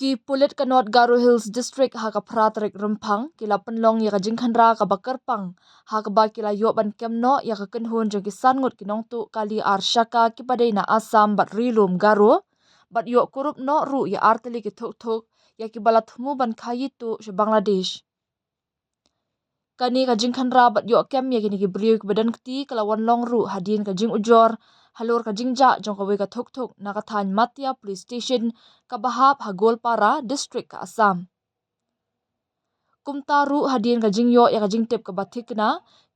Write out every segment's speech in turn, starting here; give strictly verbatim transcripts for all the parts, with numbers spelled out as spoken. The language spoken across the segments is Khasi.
Ki pulit ka North Garo Hills District ha ka phra tarik Rymphang ki la pynlong ïa ka jingkhynra kaba kyrpang ha kaba ki la ïoh ban kem noh ïa ka kynhun jong ki san ngut ki nongtuh kali ar shaka kiba dei na Assam bad Ri-lum Garo bad ïoh kurup noh ruh ïa artylli ki thukthuk ïa kiba la thmu ban khaïi tuh sha Bangladesh. Kane ka jingkhynra bad ïoh kem ïa kine ki briew kiba don kti ka la wan long ruh hadien ka jingujor halor ka jingjah jong kawei ka thukthuk na ka thaiñ Matia Police Station kaba hap ha Goalpara, District ka Assam. Kumta ruh hadien ka jingïoh ïa ka jingtip kaba thikna,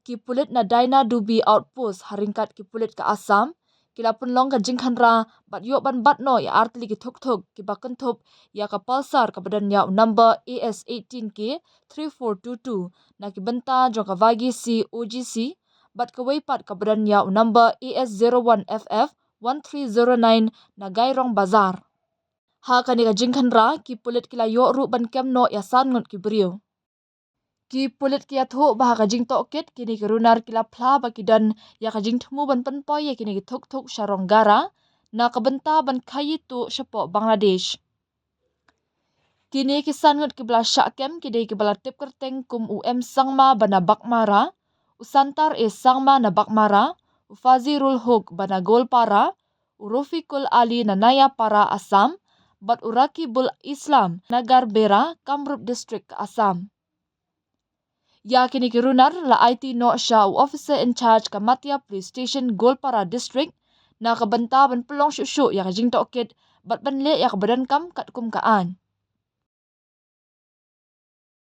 ki pulit na Daina Dubi Outpost ha ryngkat ki pulit ka Assam ki la pynlong ka jingkhynra bad ïoh ban bat noh ïa artylli ki thukthuk kiba kynthup ïa ka Pulsar kaba don ïa u number A S eighteen K three four two two na ki bynta jong ka Vagi C O G C bad kawei pat kaba don ïa u number A S zero one F F one three zero nine na Gairong Bazar. Ha kane ka jingkhynra ki pulit ki la ïoh ruh ban kem noh ïa san ngut ki briew. Ki pulit ki ïathuh ba ha ka jingtohkit kine ki runar ki la phla ba ki don ïa ka jingthmu ban pynpoi ïa kine ki thukthuk sha Ronggara na ka bynta ban khaïi tuh shapoh Bangladesh. Kine ki san ngut kiba la shah kem ki dei kiba la tip kyrteng kum u M Sangma ba na Baghmara, u Santar A Sangma na Baghmara, u Fazirul Huk ba na Goalpara, u Rofiqul Ali na Nayapara, Assam, bad u Rakibul Islam na Garbera, Kamrup District, Assam. Ïa kine ki runar la aiti noh sha u Officer in Charge ka Matia Police Station, Goalpara District na ka bynta ban pynlong shuh shuh ïa ka jingtohkit bad ban leh ïa kaba donkam katkum ka aiñ.